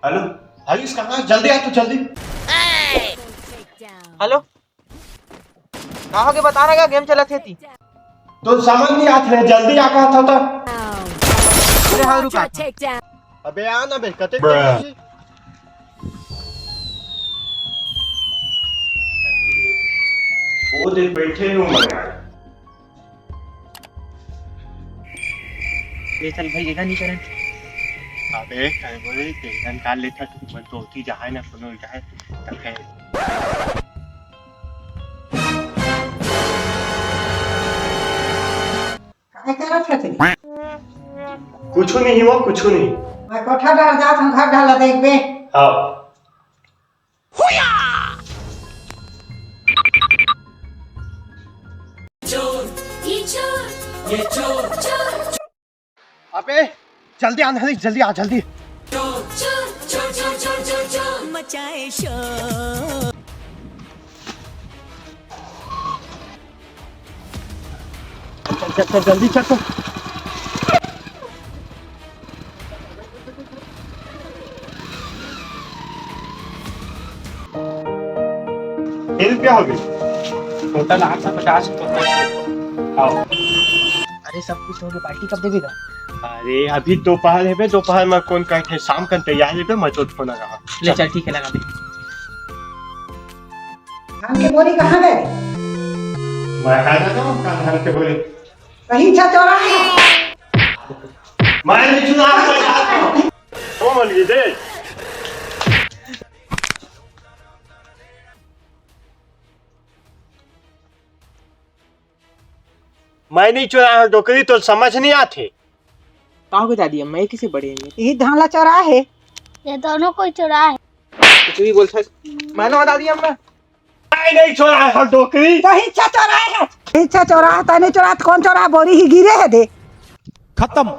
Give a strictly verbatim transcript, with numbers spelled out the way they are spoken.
Hello, Ayush कहाँ? जल्दी आ तू, जल्दी। हेलो, का होगे? बता ना, का गेम चलत हे ती? तो समझ नहीं आत हे, जल्दी आ कहा था तो। अरे हाँ, रुका। अबे आ ना बे, कते वो देख बैठे हूँ मैं। ले चल भाई, एका नहीं करन। अबे, काय बोले, टेंशन का लेता तू, मन तो होती जहाए ना, कोनो जाए, तब कहे। काय करत हस रे? कुछु नहीं हुआ, कुछु नहीं। मैं कोठा डहर जात हूँ, घर ढाला देखबे। हाँ। अबे, जल्दी आ, जल्दी, जल्दी आ, जल्दी। मचाए शोर। चल, चल, चल, जल्दी चल, चल। ये रुपया हो गई। टोटल आठ सौ पचास रुपया। आओ। अरे, सब कुछ हो गया, पार्टी कब देबे गा? अरे, अभी दोपहर है बे, दोपहर में कौन कहे थे, शाम का तैयार है बे, मैं तो फोन लगा। ले चल, ठीक है, लगा दे। धान के बोरी कहाँ गए? मैं कहा था ना, कहाँ धान के बोरी? कहीं चचोरा है। मैं नहीं चुनाव लड़ता। ओ मलगी दे। मैं नहीं चुनाव डोकरी, तो समझ नहीं आते। का हो गया दादी अम्मा, ये किसे बड़े हैं ये? ये धान ला चोरा है। ये दोनों कोई चोरा है। कुछ भी बोलता है। मानो दादी अम्मा। नहीं, नहीं चोरा है, हम डोकरी। तो हिंसा चोरा है। हिंसा चोरा है, तने चोरा, कौन चोरा? बोरी ही गिरे है दे। खत्म।